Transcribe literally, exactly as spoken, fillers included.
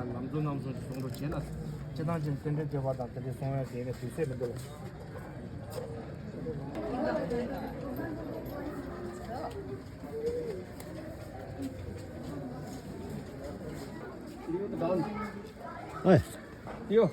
ལམ་གཙོ་རྣམ་གསུམ་གྱི་གསུང་རོགས་བྱས་ན། སྤྱི་བཏང་ཅན་རྟེན་འབྲེལ་བཅོལ་བ་དང་དེ་འདྲའི་གསུང་ཡ་དེ་ནས་དུས་ཚོད་མི་འདུག་ལ། ཨེ། ཡོ།